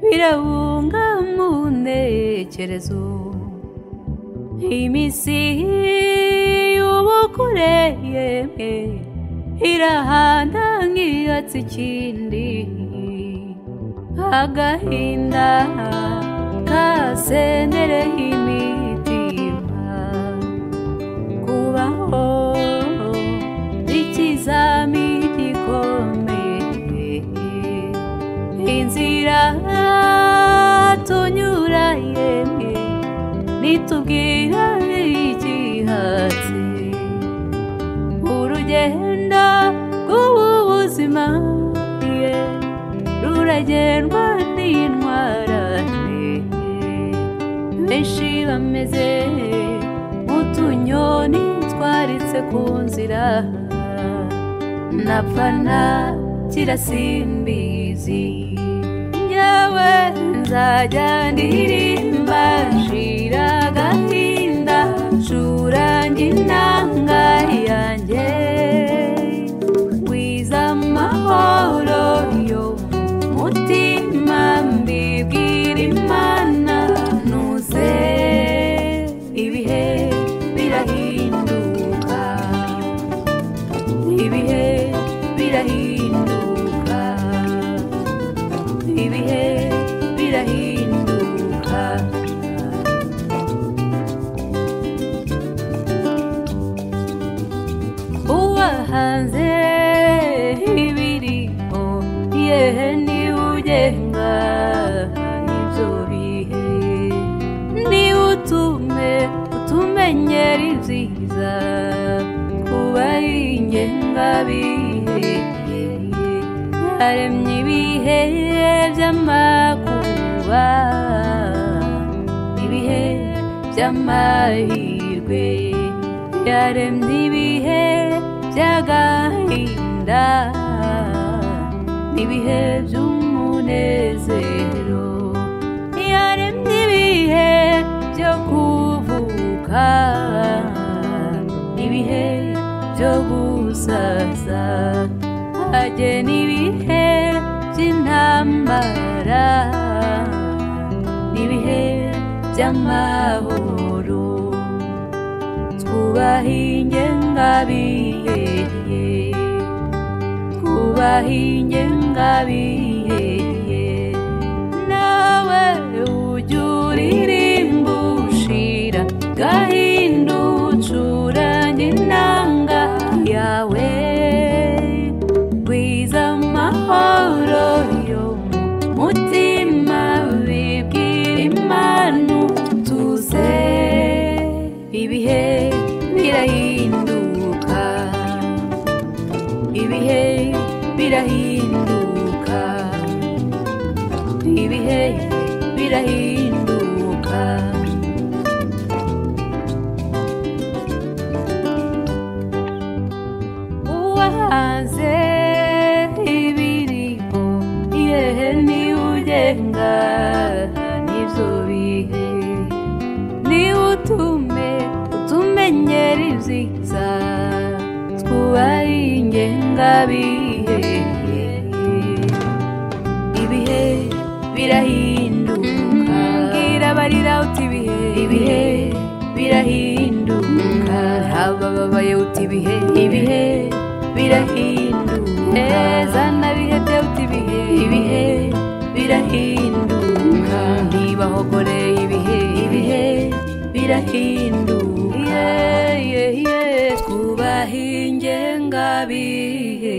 Birabunga mu ntekerezo. Iminsi y'ubukure yemwe irahanda nk'iyatsi ikindi. Agahinda kasendereye imitima. Kubaho ikizamini gikomeye. Inzira tunyura yemwe nitubwira igihatsi. Urugendo rw'ubu buzima ruragendwa n'intwarane. Benshi bameze nk'utunyoni twaritse ku nzira. Napfana kirasimbizi. Njyewe nzajya ndirimba nshira agahinda, ncurange inanga yanjye. Ngwiza amahoro yo mu mutima, mbibwira Imana ntuze. Ibihe birahinduka, ibihe birahinduka, ibihe birahinduka. Uwahanze ibiriho yehe niwe ugenga ibyo bihe. Niwe utume utumenyera ibyiza, kuba ingengabihe. Yaremye ibihe by'amakuba, ibihe by'amahirwe. Yaremye ibihe by'agahinda n'ibihe by'umunezero. Yaremye ibihe byo kuvuka n'ibihe byo gusaza. Agena ibihe by'intambara n'ibihe by'amahoro. Twubahe ingengabihe, twubahe ingengabihe. Nawe ujye uririmba ushira agahinda, ucurange inanga yawe. Gwiza amahoro yo mu mutima, bibwira Imana utuze. Ibihe birahinduka, ibihe birahinduka, ibihe birahinduka. Uwahanze ibiriho yehe niwe ugenga n'ibyo bihe. Niwe utume utumenyera ibyiza, twubahe ingengabihe. Ibihe birahinduka, mbwira abarira uti ibihe, ibihe birahinduka. Abababaye uti ibihe, ibihe birahinduka. Zana bihebye uti ibihe, ibihe birahinduka. Ntibahogoreye ibihe, ibihe birahinduka. Twubahe ingengabihe.